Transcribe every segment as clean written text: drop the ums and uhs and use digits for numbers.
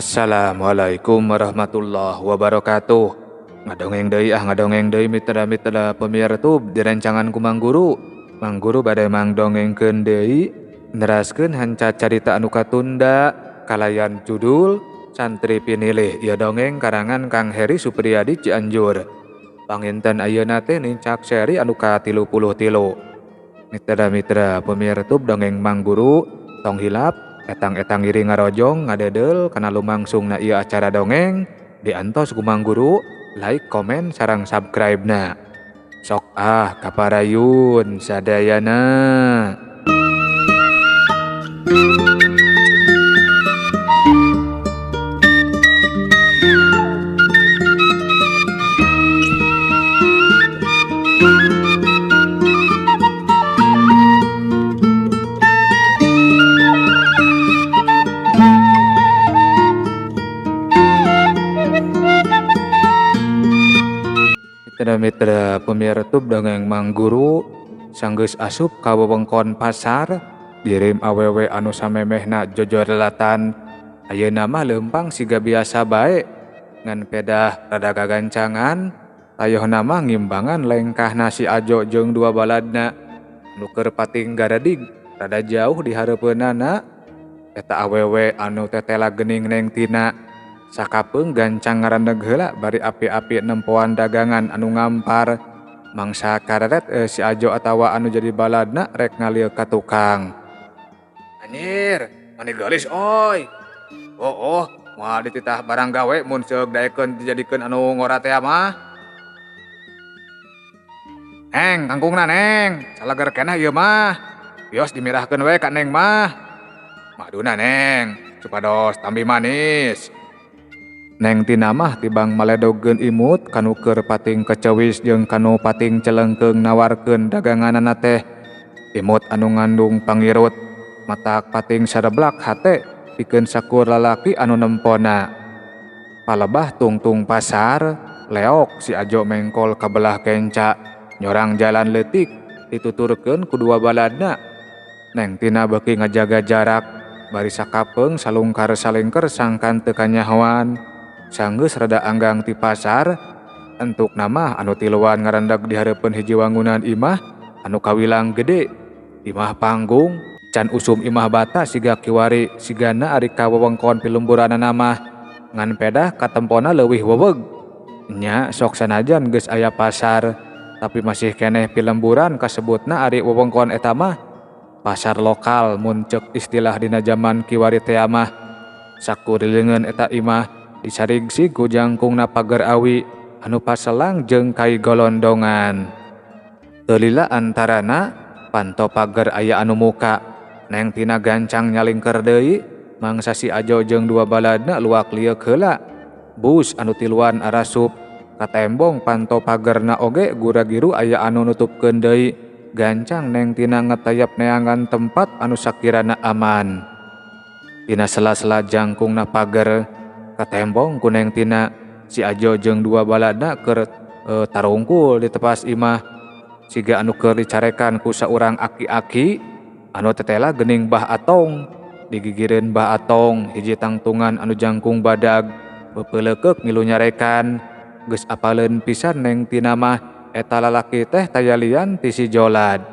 Assalamualaikum warahmatullahi wabarakatuh. Ngadongeng deui ah ngadongeng deui mitra-mitra pemirtub di rancangan ku Mang Guru. Mang Guru bade mangdongengkeun deui neraskeun hanca carita anu katunda kalayan judul Santri Pinilih ieu dongeng karangan Kang Heri Supriyadi Cianjur. Panginten ayeuna teh nincak seri anu ka-33. Mitra-mitra pemirtub dongeng Mang Guru tong hilap etang-etang ngiring ngarojong ngadedel kana lumangsungna ieu acara dongeng diantos ku Mang Guru like, komen, sareng subscribe-na. Sok ah kaparayun sadayana. Mitra-mitra pemirtub dongeng Mang Guru sanggeus asup ka wewengkon pasar dirim awewe anu samemehna jojorelatan ayeuna mah leumpang siga biasa bae ngan pedah rada gagancangan tayohna mah ngimbangan lengkahna si Ajo jeung dua baladna nu keur pating garadig rada jauh di hareupeunana eta awewe anu tetela geuning Neng Tina. Sakapeung gancang ngarandeg heula bari api-api nempoan dagangan anu ngampar mangsa kareret si Ajo atawa anu jadi baladna rek ngalieuk ka tukang. Anjir, mani geulis oi. Oh, moal dititah barang gawe mun seug daekeun dijadikeun anu ngora teh mah. Neng, kangkungna Neng, salager keneh ieu mah. Bios dimirahkeun we ka Neng mah. Maduna Neng, supados tambih manis. Neng Tina mah tibang maledogeun imut kanu keur pating kecewis jeung kanu pating celengkeung nawarkeun daganganana teh. Imut anu ngandung pangirut matak pating sareblak hate pikeun sakur lalaki anu nempona. Palebah tungtung pasar leok si Ajo mengkol ka belah kenca nyorang jalan leutik dituturkeun ku dua baladna. Neng Tina beuki ngajaga jarak bari sakapeung salungkar salengker sangkan teu kanyahoan. Sanggeus rada anggang ti pasar entuk nama anu tiluan ngarandag di hareupeun hiji wangunan imah anu kawilang gede imah panggung can usum imah bata siga kiwari sigana ari ka wewengkon pilumburanana mah ngan pedah katempona leuwih weweg nya sok sanajan geus aya pasar tapi masih keneh pilemburan kasebutna ari wewengkon eta mah pasar lokal mun ceuk istilah dina jaman kiwari teh mah. Sakurilingeun eta imah disarigsi ku jangkungna pager awi anu paselang jeung kai golondongan. Teu lila antarana panto pager aya anu muka. Neng Tina gancang nyalingker deui mangsa si Ajo jeung dua baladna luak lieuk heula. Bus anu tiluan arasup katembong panto pagerna oge gura-giru aya anu nutupkeun deui. Gancang Neng Tina ngetayap neangan tempat anu sakirana aman. Dina sela-sela jangkungna pager katembong ku Neng Tina si Ajo jeung dua baladna keur tarungkul di tepas imah siga anu keur dicarekan ku saurang aki-aki anu tetela geuning Bah Atong. Digigireun Bah Atong hiji tangtungan anu jangkung badag peupeuleukeuk ngilu nyarekan. Geus apaleun pisan Neng Tina mah eta lalaki teh taya lian ti si Jolad.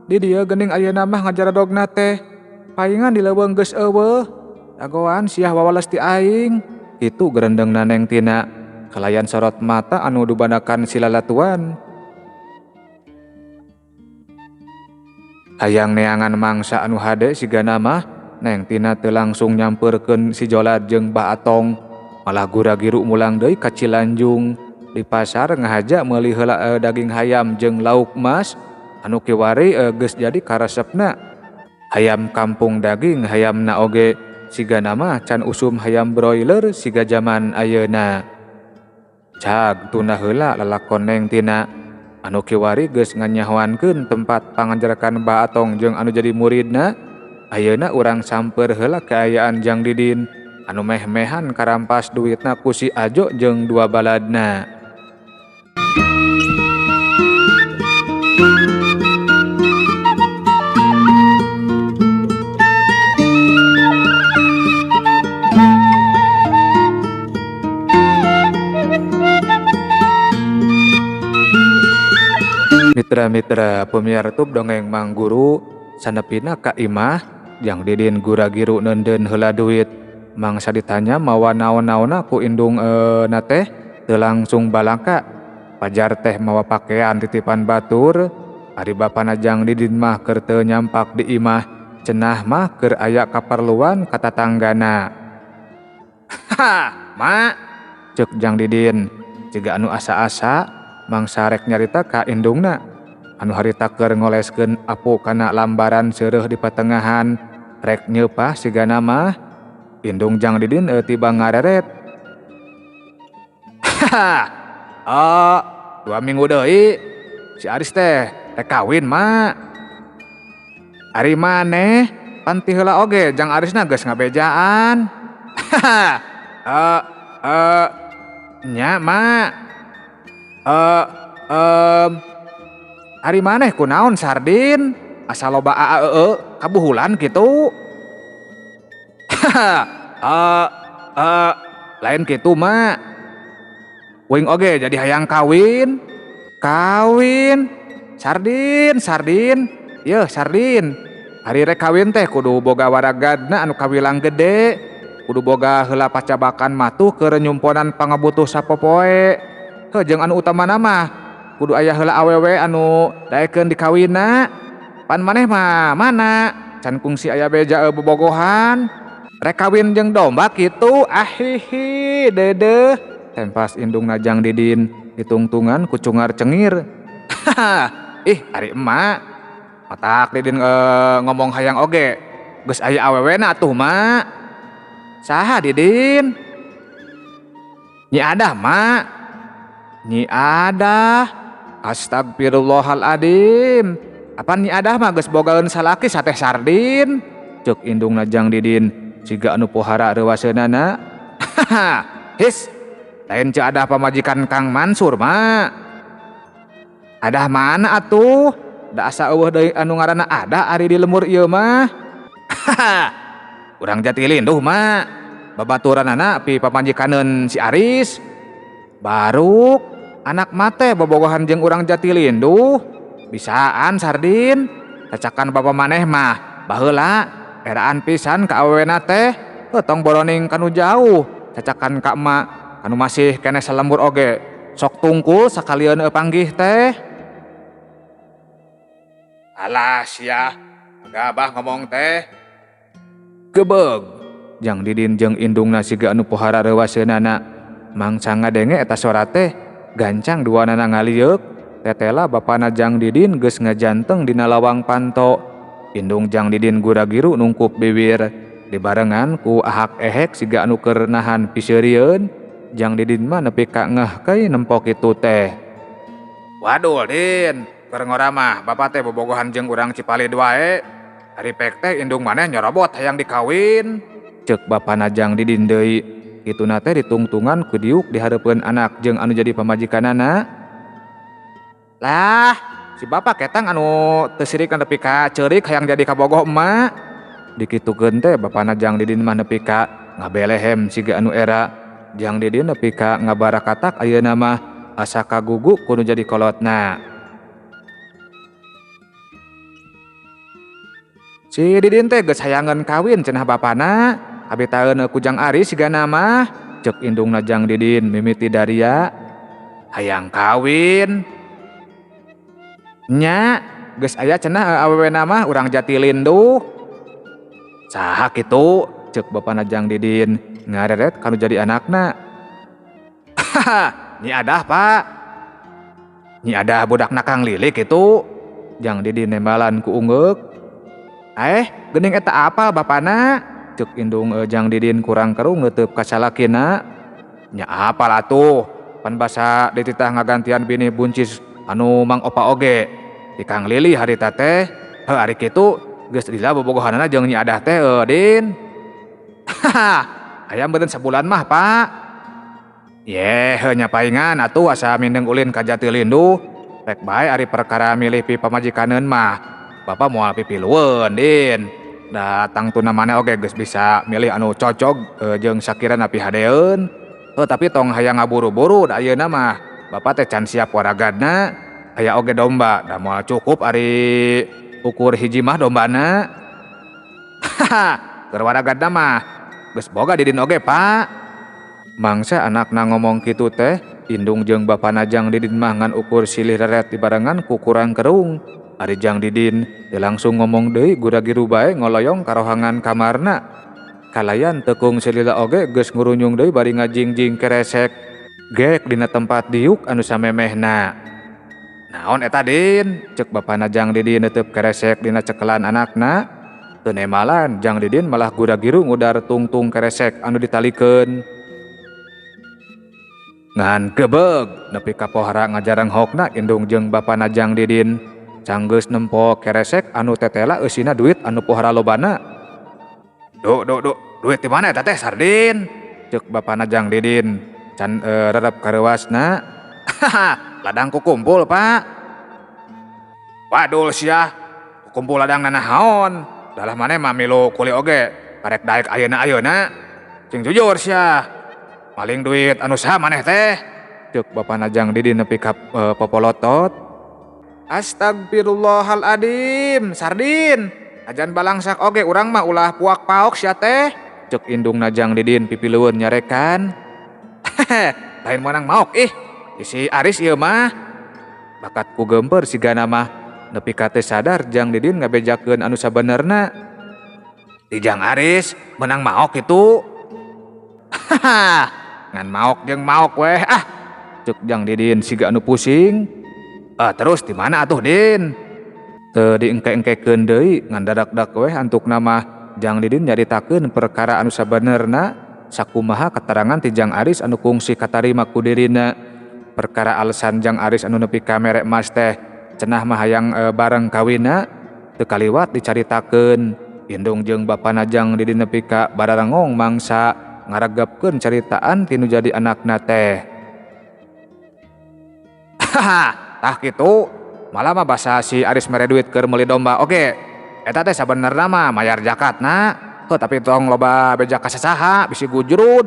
Di dieu geuning ayeuna mah ngajaradogna teh paingan di leuweung geus eueuh dagoan siah wawales ti aing. Kitu gerendengna Neng Tina kalayan sorot mata anu dubanakan si lalatuan. Hayang neangan mangsa anu hade sigana mah Neng Tina teu langsung nyampeurkeun si Jolad jeung Bah Atong malah gura-giru mulang deui ka Cilanjung di pasar ngahaja meuli heula daging hayam jeung lauk mas anu kiwari geus jadi karesepna. Hayam kampung daging hayamna oge sigana mah can usum hayam broiler siga jaman ayeuna. Cag tuna heula lalakon Neng Tina anu kiwari geus nganyahoankeun tempat pangajarkan Bah Atong jeung anu jadi muridna. Ayeuna urang samper heula kaayaan Jang Didin anu meh-mehan karampas duitna ku si Ajo jeung dua baladna. Mitra-mitra pemiar tub dongeng Mang Guru sanepina ka imah Jang Didin gura-giru neundeun heula duit. Mangsa ditanya mawa naon-naonna ku indung na teh teu langsung balangka. Pajar teh mawa pakean titipan batur. Ari bapana Jang Didin mah keur teu nyampak di imah cenah mah keur aya kaparluan ka tatanggana. Haha, Mak, ceuk Jang Didin jiga anu asa-asa mangsa rek nyarita ka indungna anu harita keur ngoleskeun apu kana lambaran seureuh di patengahan rek nyeupah sigana mah indung Jang Didin tiba ngareret. Haha, oh, 2 minggu deui si Aris teh rek kawin, Mak. Ari maneh pan ti heula oge Jang Arisna geus ngabejaan. Haha, nya, Mak. Ari maneh kunaon Sardin? Asa loba aa kabuhulan kitu. Haha, lain kitu, Mak. Uing oge jadi hayang kawin. Kawin. Sardin, Sardin. Yeuh, Sardin. Ari rek kawin teh kudu boga waragadna anu kawilang gede. Kudu boga heula pacabakan matuh keur nyumponan pangabutuh sapopoe. Heuh, jeung anu utamana mah kudu aya heula awewe anu daekeun dikawinna. Pan maneh mah mana? Can kungsi aya beja bobogohan. Rek kawin jeung domba kitu. Ahihi, deudeuh. Tempas indungna Jang Didin ditungtungan ku cungar cengir. Ih, ari emak. Matak Didin ngomong hayang oge. Geus aya awewena atuh, Mak. Saha Didin? Nyi Adah, Mak. Nyi Adah. Astagfirullahaladzim. Apan Nyi Adah mah geus bogaeun salaki sateh Sardin. Ceuk indungna Jang Didin siga anu pohara reuwaseunana. His, lain Ceu Adah pamajikan Kang Mansur, Mak. Adah mana atuh? Da asa eueuh deui anu ngaranna Adah ari di lembur ieu mah. Urang Jatilinduh, Mak. Babaturanana pi pamajikaneun si Aris. Baruk anak mate bobogohan jeung urang Jatilinduh. Bisaan Sardin. Cacakan bapa maneh mah baheula eraan pisan ka awewena teh. Heuh, tong boroning kanu jauh. Cacakan ka emak anu masih keneh salembur oge. Sok tungkul sakalieun panggih teh. Alah sia, gabah ngomong teh. Gebeg. Jang Didin jeung indungna siga anu pohara reuwaseunana. Mangsa ngadenge eta sora teh, gancang duanana ngalieuk. Tetela bapana Jang Didin geus ngajanteng dina lawang panto. Indung Jang Didin gura-giru nungkup bibir. Dibarengan ku ahak ehek siga anu keur nahan piseurieun. Jang Didin mah nepi ka ngeh kai nempo kitu teh. Waduh, Din, keur ngora mah bapa teh bobogohan jeung urang Cipalid wae. Ari pek teh indung maneh nyorobot hayang dikawin. Ceuk bapana Jang Didin deui. Kituna teh ditungtungan ku diuk di hareupeun anak jeung anu jadi pamajikanana. Lah, si bapa ketang anu teu sirik nepi ka ceurik hayang jadi kabogoh emak. Dikitukeun teh bapana Jang Didin mah nepi ka ngabelehem siga anu era. Jang Didin nepi ka ngabarakatak ayeuna mah asa kagugu kudu jadi kolotna. Si Didin teh geus hayangeun kawin cenah bapana. Abitaeun ku Jang Aris sigana mah. Ceuk indungna Jang Didin mimiti daria. Hayang kawin. Nya, geus aya cenah awewena mah urang Jatilinduh. Saha kitu? Ceuk bapana Jang Didin ngareret kanu jadi anakna. Haha, Nyi Adah, Pak. Nyi Adah budakna Kang Lili kitu. Jang Didin nembalan ku ungeuk. Geuning eta apa bapana? Ceuk indung Jang Didin kurang kerung neuteub ka salakina. Nya apal atuh, pan basa dititah ngagantian bini buncis anu Mang Opa oge. Di Kang Lili harita teh, heuh ari kitu geus lila bobogohanana jeung Nyi Adah teh, Din. Haha, aya meureun sabulan mah, Pak. Yeh, heuh nya paingan atuh asa mindeng ulin ka Jatilinduh. Rek bae ari perkara milih pi pamajikaneun mah. Bapa moal pipilueun, Din. Datang tuna maneh oge geus bisa milih anu cocog jeung sakirana pihadeeun. Heuh, tapi tong hayang ngaburu-buru da ayeuna mah. Bapa teh can siap waragadna. Aya oge domba, da moal cukup ari ukur hiji mah dombana. Haha, keur waragadna mah geus boga Didin oge, Pak. Mangsa anakna ngomong kitu teh, indung jeung bapana Jang Didin mah ngan ukur silih reret dibarengan ku kurang kerung. Ari Jang Didin teu langsung ngomong deui gura-giru bae ngoloyong ka rohangan kamarna. Kalayan tekung salila oge geus ngurunyung deui bari ngajingjing keresek gek dina tempat diuk anu samemehna. Naon eta Din? Cek bapana Jang Didin neuteub keresek dina cekelan anakna. Teu nemalan Jang Didin malah gura-giru ngudar tungtung keresek anu ditalikeun. Ngan gebeg nepi ka pohara ngajarenghokna indung jeung bapana Jang Didin. Canggeus nempo keresek anu tetela eusina duit anu pohara lobana. Duh duh duh, duit di mana eta teh Sardin? Cek bapana Jang Didin can rerep kareuwasna. Haha, ladang kukumpul, Pak. Wadul sia, kukumpul ladang nanahaon? Dalah maneh mah milu kuli oge, karek daek ayeuna-ayeuna. Cing jujur sia. Maling duit anu saha maneh teh? Cek bapana Jang Didin nepi ka popolotot. Astagfirullahaladzim, Sardin. Ajan balangsak oge urang mah ulah puak paok sia teh. Cek indungna Jang Didin pipilueun nyarekan. Lain meunang maok ih, isi Aris ieu mah. Bakat ku gemper sigana mah nepi ka teu sadar Jang Didin ngabejakeun anu sabenerna. Di Jang Aris meunang maok kitu. Haha, ngan maok jeung maok weh ah. Cek Jang Didin siga anu pusing. Terus di mana atuh Din? Teu diengke-engkekeun deui ngan dadak-dak weh antukna mah Jang Didin nyaritakeun perkara anu sabenerna sakumaha keterangan ti Jang Aris anu kungsi katarima ku dirina. Perkara alasan Jang Aris anu nepi ka mere emas teh cenah mah hayang bareng kawina teu kaliwat dicaritakeun. Indung jeung bapana Jang Didin nepi ka bararengong mangsa ngaregepkeun caritaan ti nu jadi anakna teh. Haha, tah kitu malah mah basa si Aris mere duit keur meuli domba oge. Eta teh sabenerna mah mayar jakatna. Heuh, tapi tong loba beja ka sasaha bisi gujrud.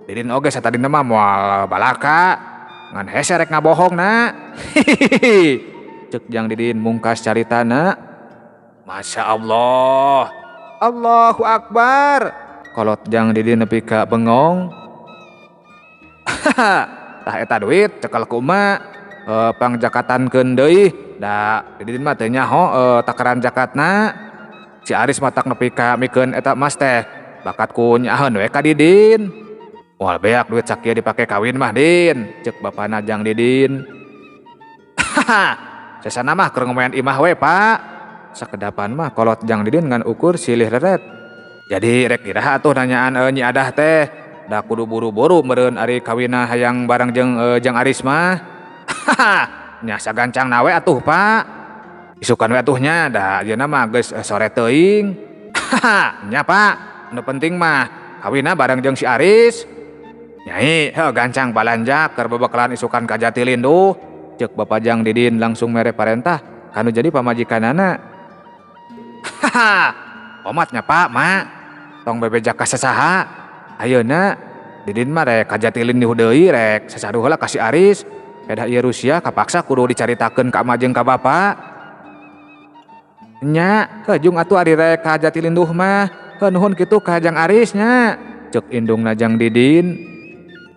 Didin oge satadina mah moal balaka ngan hese rek ngabohongna. Hihihi. Cek Jang Didin mungkas caritana. Masya Allah, Allahu Akbar. Kolot Jang Didin nepi ka bengong. Haha, tah eta duit cekel ku emak. Pangjakatan-keun deui. Da Didin mah teu nyaho takaran jakatna. Si Aris mah tak nepi ka mikeun eta emas teh. Bakat ku nyaaheun we ka Didin. Moal beak duit sakieu dipake kawin mah Din, cek bapana Jang Didin. Haha, sesana mah keur ngomean imah we, Pak. Sakedapan mah kolot Jang Didin ngan ukur silih reret. Jadi rek iraha atuh nanyaan Nyi Adah teh. Da kudu buru-buru meureun ari kawina hayang bareng jeung Jang Aris mah. Haha, nya sagancangna we atuh, Pak. Isukan we atuh nya, da ayeuna mah geus sore teuing. Haha, nya Pak, nu penting mah kawina bareng jeung si Aris. Nyai, heuh gancang balanja keur bebekalan isukan ka Jatilinduh. Ceuk Bapak Jang Didin langsung mere parentah kanu jadi pamajikanana. Haha, omatnya Pak, Mak. Tong bebeja ka sasaha. Ayeuna Didin mah rek ka Jatilinduh deui rek sasaduh heula ka si Aris. Pedah ieu Rusia kapaksa kudu dicaritakeun ka emak jeung ka bapa. Nya, heuh jung atuh ari rek ka Jatilinduh mah. Heuh nuhun kitu ka Jang Aris nya. Ceuk indungna Jang Didin.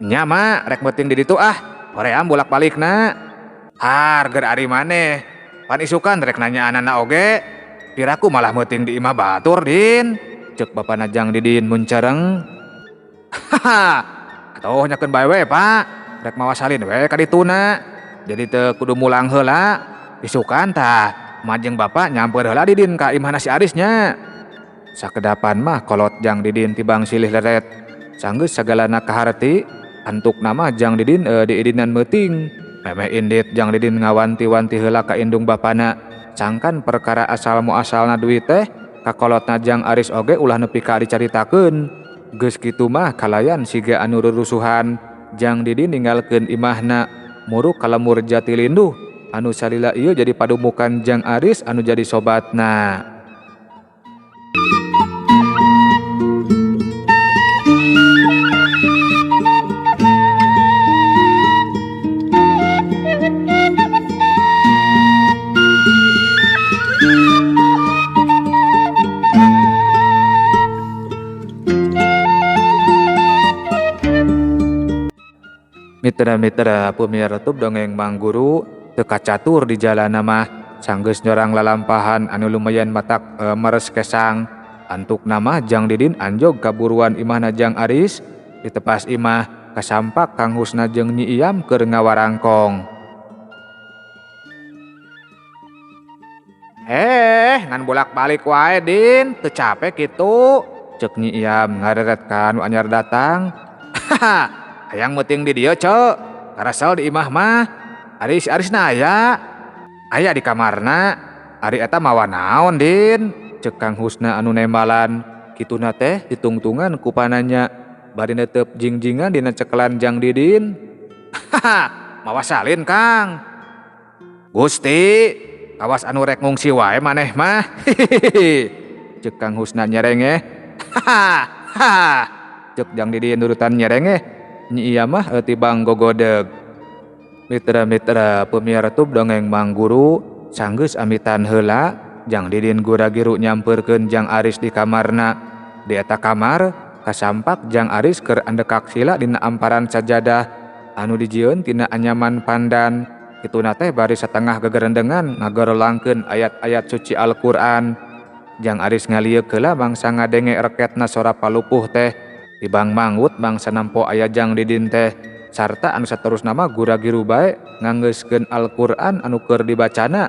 Nya Mak, rek meuting di ditu ah. Hoream bolak-balikna. Har ger ari maneh. Pan isukan rek nanyaanana oge. Piraku malah meuting di imah batur, Din. Ceuk bapana Jang Didin muncareng. Haha, atuh nyakeun bae we, Pak. Rek mawa salin we ka dituna. Jadi teu kudu mulang heula. Isukan tah, emak jeung bapa nyamper heula Didin ka imahna si Aris nya. Sakedapan mah kolot Jang Didin tibang silih leret. Sanggeus sagalana kaharti, antukna mah Jang Didin diidinan meuting. Memeh indit Jang Didin ngawanti-wanti heula ka indung bapana. Sangkan perkara asal muasalna duit teh kakolotna Jang Aris oge ulah nepi ka dicaritakeun. Geus kitu mah kalayan siga anu rurusuhan. Jang Didin ninggalkeun imahna muruk ka lemur Jatilinduh anu salila ieu jadi padumukan Jang Aris anu jadi sobatna. Mitra-mitra pemirsa dongeng Mang Guru teu kacatur di jalana mah sanggeus nyorang lalampahan anu lumayan matak meres kesang. Antuk nama Jang Didin anjog kaburuan imahna Jang Aris ditepas imah kasampak Kang Husna jeung Nyi Iyam keur ngawarangkong. Ngan bolak-balik wae Din, teu capek kitu. Ceuk Nyi Iyam ngareret ka nu anyar datang. Hayang meuting di dieu ceu, karasel di imah mah. Ari si Arisna aya. Aya di kamarna. Ari eta mawa naon Din? Ceuk Kang Husna anu nembalan. Kituna teh ditungtungan ku pananya bari netep jingjingan dina cekelan Jang Didin. Mawa salin Kang. Gusti, kawas anu rek ngungsi wae maneh mah. Ceuk Kang Husna nyerengeh. Ceuk Jang Didin nurutan nyerengeh. Nyi Iyam mah tibang gogodeg. Mitra-mitra pemirsa dongeng Mang Guru sanggeus amitan heula Jang Didin gura-giru nyampeurkeun Jang Aris di kamarna. Di eta kamar kasampak Jang Aris keur andekak sila dina amparan sajadah anu dijieun tina anyaman pandan. Kituna teh bari satengah gegerendengan ngagorolangkeun ayat-ayat suci Al-Qur'an. Jang Aris ngalieuk heula mangsa ngadenge reketna sora palupuh teh. Tibang manggut mangsa nampo aya Jang Didin teh sarta anu saterusna mah gura-giru bae nganggeuskeun Al-Qur'an anu keur dibacana.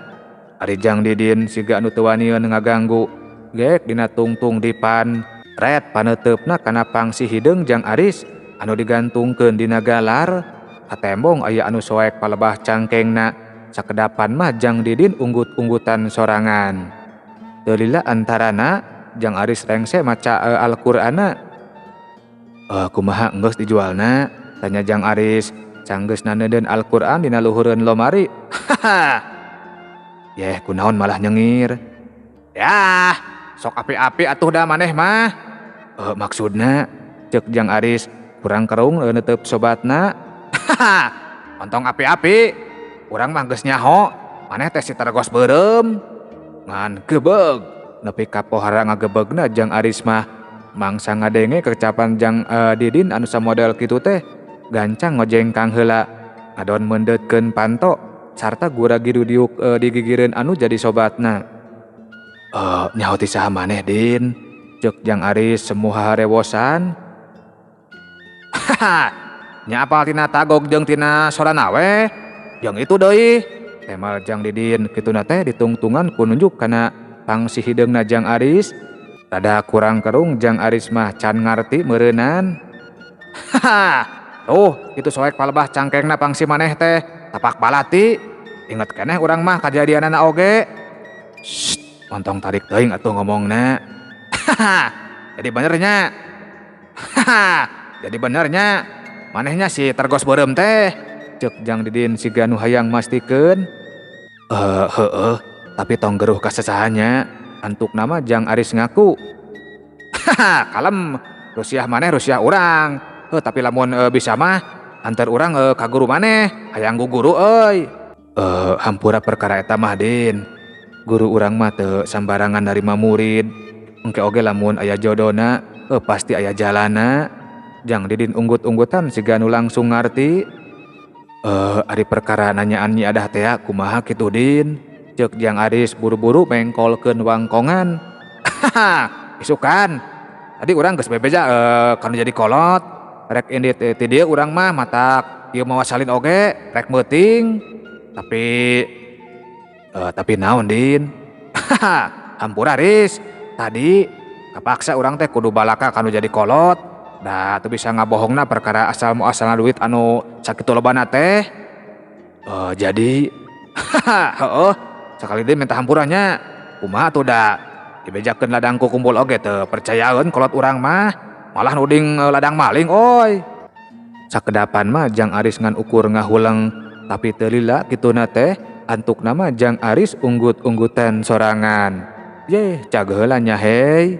Ari Jang Didin siga anu teu wanieun ngaganggu geek dina tungtung dipan. Ret paneuteup-na kana pangsi hideung Jang Aris anu digantungkeun dina galar. Katembong aya anu soek palebah cangkengna. Sakedapan mah Jang Didin unggut-unggutan sorangan. Teu lila antarana Jang Aris rengse maca Al-Qur'ana. Kumaha enggeus dijualna? Tanya Jang Aris. Sanggeus naneuden Al-Qur'an dina luhureun lomari. Yeh, kunaon malah nyengir. Yah, sok api-api atuh da maneh mah. Maksudna ceuk Jang Aris kurang kerung neuteup sobatna. Ontong api-api, urang mah geus nyaho, maneh teh si tergos beureum. Ngan gebeg, nepi ka pohara ngagebegna Jang Aris mah. Mangsa ngadenge kecapan Jang Didin anu samodel kitu teh, gancang ngojengkang heula, ngadon meundeutkeun panto sarta gura-giru diuk digigireun anu jadi sobatna. Nyaho ti saha maneh Din? Ceuk Jang Aris semu harewosan. Nya apal tina tagog jeung tina sorana we? Jeung itu deui. Temal Jang Didin kituna teh ditungtungan ku nunjuk kana pangsi hideungna Jang Aris. Rada kurang kerung Jang Aris mah can ngarti meureunan. Tuh, itu soek palebah cangkengna pangsi maneh teh, tapak balati. Inget keneh urang mah kajadianana oge. Shh, montong tarik teuing atuh ngomongna. Jadi benernya. Jadi benernya. Manehnya si tergos beureum teh. Ceuk Jang Didin siga nu hayang mastikeun. Heueuh, tapi tong geruh ka sasahanya. Antuk nama Jang Aris ngaku. Kalem, rusiah maneh rusiah urang. Tapi lamun bisa mah antar urang ka guru maneh, hayang guguru euy. Hampura perkara eta mah Din. Guru urang mah teu sambarangan narima murid. Engke oge lamun aya jodona, pasti aya jalana. Jang Didin unggut-unggutan siga nu langsung ngarti. Ari perkara nanyaan Nyi Adah teh kumaha kitu Din? Ceuk Jang Aris buru-buru mengkolkeun wangkongan. Isukan. Tadi urang geus bebeja kanu jadi kolot. Rek indit ti dieu urang mah matak ieu mawa salin oge rek meuting. Tapi naon Din? Hampura Riz. Tadi kapaksa urang teh kudu balaka kanu jadi kolot. Da teu bisa ngabohongna perkara asal muasalna duit anu sakitu lobana teh. Jadi heueuh sakali deui minta hampuranya. Kumaha tuh da dibejakeun ladangku kumpul oge teu percayaeun kolot urang mah, malah nuding ladang maling oi. Sakedapan mah Jang Aris ngan ukur ngahuleng, tapi teu lila kituna teh antukna mah Jang Aris unggut-unggutan sorangan. Yeh, cageuh heula nya hei.